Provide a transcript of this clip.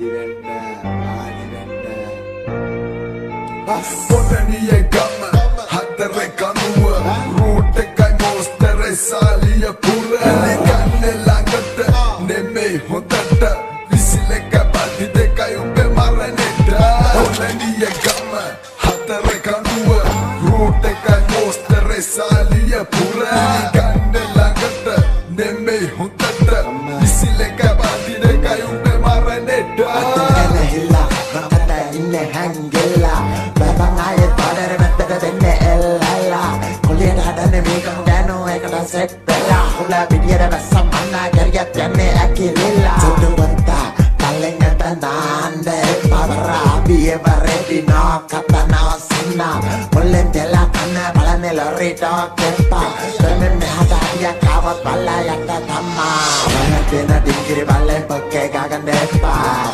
වෙන්න වාඩි වෙන්න. පොටනිය ගම හතරේ කනුව, රූට් එකයි මෝස්තරේ සාලිය පුර. ගන්න ළඟට නෙමෙයි හොඳට, විසිල් එක බඩි දෙකයි උඹේ මරණෙට. පොටනිය ගම හතරේ කනුව, රූට් එකයි මෝස්තරේ සාලිය පුර. ගන්න ළඟට නෙමෙයි හොඳට, විසිල් එක බඩි දෙකයි උඹේ මරණෙට. ගැනහිල්ලා මට ඉන්නේ හැංගෙල්ලා. බබන් ආයෙත් පාඩර මැද්දට දෙන්නේ එල්ලලා. කොළියට හදන්නේ මේකම ගෑනෝ එකට සෙට් වෙලා. හුලා පිටියට බැස්සම් මන්නා කරියත් යන්නේ ඇකිලිලා. සුදු වත්තා පල්ලෙන් ඇත දාන්න එපා බරා. අපි එව රෙඩි නෝ කතා නවසන්න. මුල්ලෙන් තියලා කන්න බලන්නේ ලොරි ටෝක් එපා. දෙන්නේ මෙහාට හරියක් ආවොත් බල්ලා යට තමා. මම දෙන ඩිංගිරි බල්ලෙන් පොක්කේ ගාගන්න එපා.